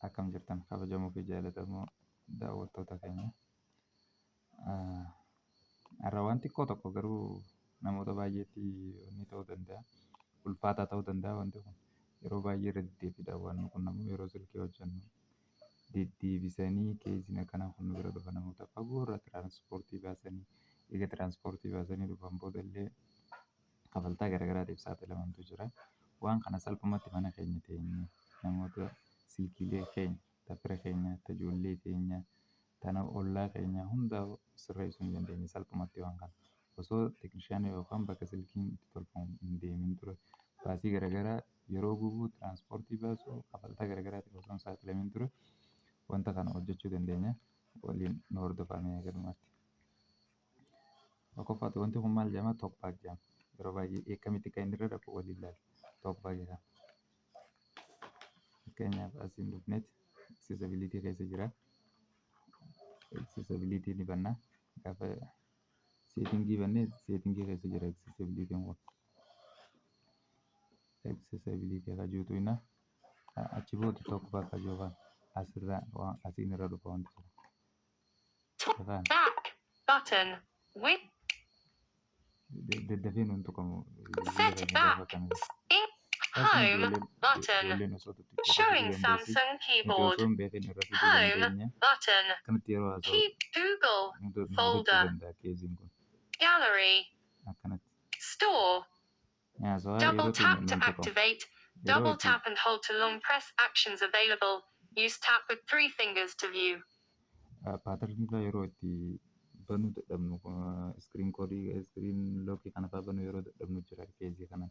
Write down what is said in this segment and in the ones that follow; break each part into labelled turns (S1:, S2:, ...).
S1: Akkam jirtan, kabajamoo fi jaallatamoo daawwattoota keenya? Har'a waan xiqqoo tokko garuu namoota baay'eetti inni ta'uu danda'a. Ulfaataa ta'uu danda'a wanti kun. Yeroo baay'ee irra deddeebiidhaan waan nu qunnamu, yeroo silkii hojjennu deddeebisanii keessiin akkanaa kun nu bira dhufa. Namoota fagoo irraa tiraanspoortii baasanii, eega tiraanspoortii baasanii dhufan booda illee kafaltaa garaagaraatiif saaxilamantu jira. Waan kana salphumatti mana keenya teenyee namoota silkiilee keenya, ta fira keenya, ta ijoollee keenya, tana ollaa keenya hunda sirreessuu ni dandeenya salphumatti waan kana. Osoo teeknishaanii yookaan bakka silkiin itti tolfamu hin deemin dura, baasii garaagaraa yeroo gubuu, tiraanspoortii baasuu, kafaltaa garaagaraatiif osoo hin saaxilamin dura wanta kana hojjechuu dandeenya. Waliin nu hordofaa mee galumaatti. Tokkoffaatti wanti kun maal jedhama? TalkBack jedhama. Yeroo baay'ee akkamitti akka inni irra dhaqu waliin ilaalla. TalkBack jedhama. Fakkeenyaaf, asiin dhufneet accessibility keessa jira. Accessibility ni banna. Gaafa settingii bannee settingii keessa jira accessibility kun. Accessibility kajuutu ina achi booda TalkBack kajuu kan asirraa asiin irra dhufa wanti kun.
S2: Talk back button. With
S1: Daddafee nuun tuqamu.
S2: Set back. In home button.
S1: Ijoolleen osoo tuttuquu
S2: Showing
S1: dandeessi.
S2: Samsung
S1: Nuti
S2: keyboard.
S1: osoo hin beekin irra fiduu
S2: Home
S1: dandeenya.
S2: button.
S1: Akkanatti yeroo haasa'u
S2: Keep Google
S1: nu hubachuu
S2: folder.
S1: danda'a keeziin kun.
S2: Gallery.
S1: Akkanatti.
S2: Store.
S1: Haasawaa
S2: Double
S1: yeroo
S2: tap
S1: keenya
S2: to
S1: nuun tuqamu.
S2: activate.
S1: Yeroo
S2: Double
S1: itti
S2: tap and hold to long press actions available. Use tap with three fingers to view.
S1: Patternii fa'aa yeroo itti banuu dadhabnu, screen codeii, screen lockii kana fa'aa banuu yeroo dadhabnu jira keezii kana.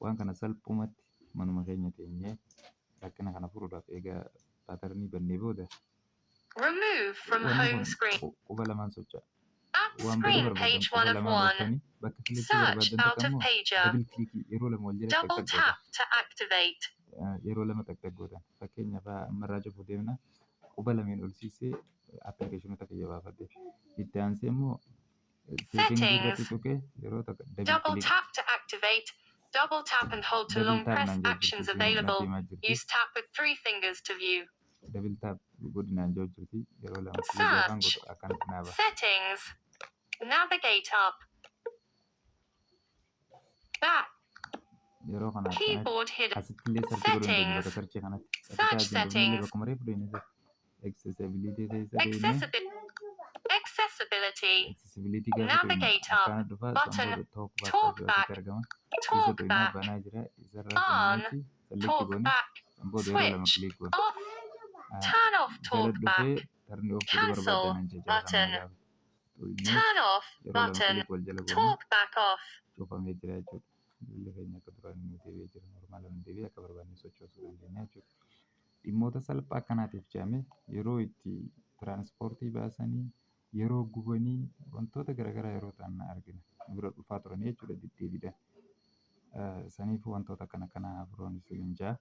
S1: Waan kana salphumatti manuma keenya teenyee rakkina kana furuudhaaf, egaa patternii bannee booda
S2: Remove from
S1: wanni
S2: home
S1: kun
S2: screen.
S1: Quba lamaan socho'a.
S2: App
S1: Waan baduu
S2: screen
S1: barbaadan
S2: page
S1: quba
S2: one of
S1: lamaan
S2: one.
S1: dhuftanii bakka filachuu
S2: Search
S1: barbaadan
S2: out
S1: takka
S2: of
S1: immoo
S2: pager.
S1: Double clickii yeroo lama wal jala
S2: Double
S1: xaxxaq gootan.
S2: tap to activate.
S1: Yeroo lama xaxxaq gootan. Fakkeenyaaf, ammarraa cufuu deemna, quba lameen ol siisee applicationoota kiyya baafadhe. Itti aansee immoo settingii irratti
S2: Settings.
S1: tuqee yeroo tokko double
S2: Double
S1: click
S2: tap to activate. Double tap and hold to
S1: double
S2: long
S1: tap
S2: press
S1: naan jedhu
S2: actions
S1: jirti, natti
S2: available.
S1: himaa jirti.
S2: Use tap with three fingers to view.
S1: Double tap godhinaan jiru jirti. Yeroo lama click yookaan
S2: Search.
S1: godhu akkanatti naa baha.
S2: Settings. Navigate up. Back.
S1: Yeroo kana akkanatti
S2: Keyboard hidden.
S1: asitti illee search godhuu hin dandeenyu bakka
S2: Settings.
S1: search kanatti. Asitti
S2: Search
S1: asiin dhufnee illee
S2: settings.
S1: bakkuma reefu deemne accessibility keessa deemnee
S2: Accessibility. Accessibility.
S1: Accessibility gaafa tuqnu
S2: Navigate up.
S1: akkana dhufa. San
S2: Button.
S1: booda talk back
S2: Talk
S1: asitti
S2: back.
S1: argama. Isa
S2: Talk
S1: tuqnaa
S2: back.
S1: banaa jira. Isarraa
S2: On.
S1: finneeti select
S2: Talk
S1: goone.
S2: back.
S1: San booda yeroo lama
S2: Switch.
S1: click goone.
S2: Off. Turn off
S1: Jala
S2: talk back.
S1: dhufee turn off godhuu
S2: Cancel
S1: barbaadan jala kana
S2: button.
S1: gaafa tuqnee
S2: Turn off
S1: yeroo lama
S2: button.
S1: click wal jala goone
S2: Talk back off.
S1: cufamee jira jechuudha. Bilbilli keenya akka duraan nu deebi'ee jira. Normal nu deebi'ee akka barbaanne sochoosuu dandeenya jechuudha. Dhimmoota salphaa akkanaatiif jedhamee yeroo itti tiraanspoortii baasanii, yeroo gubanii, wantoota garaagaraa yeroo ta'an argina. Nu bira dhufaa turanii jechuudha deddeebiidhaan. Saniifuu wantoota akkana kanaa hafuroon isin jaa.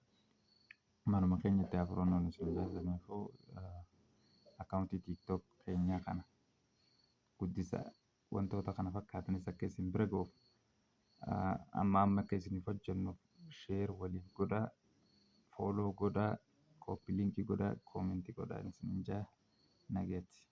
S1: Manuma keenyatti hafuroon isin jaa. Saniifuu accountii TikTok keenyaa kana guddisaa, wantoota kana fakkaatanis akka isin bira ga'uuf, amma amma akka isiniif hojjennuuf share waliif godhaa, follow godhaa, copy linkii godhaa, commentii godhaa isiniin jaa. Nageetti.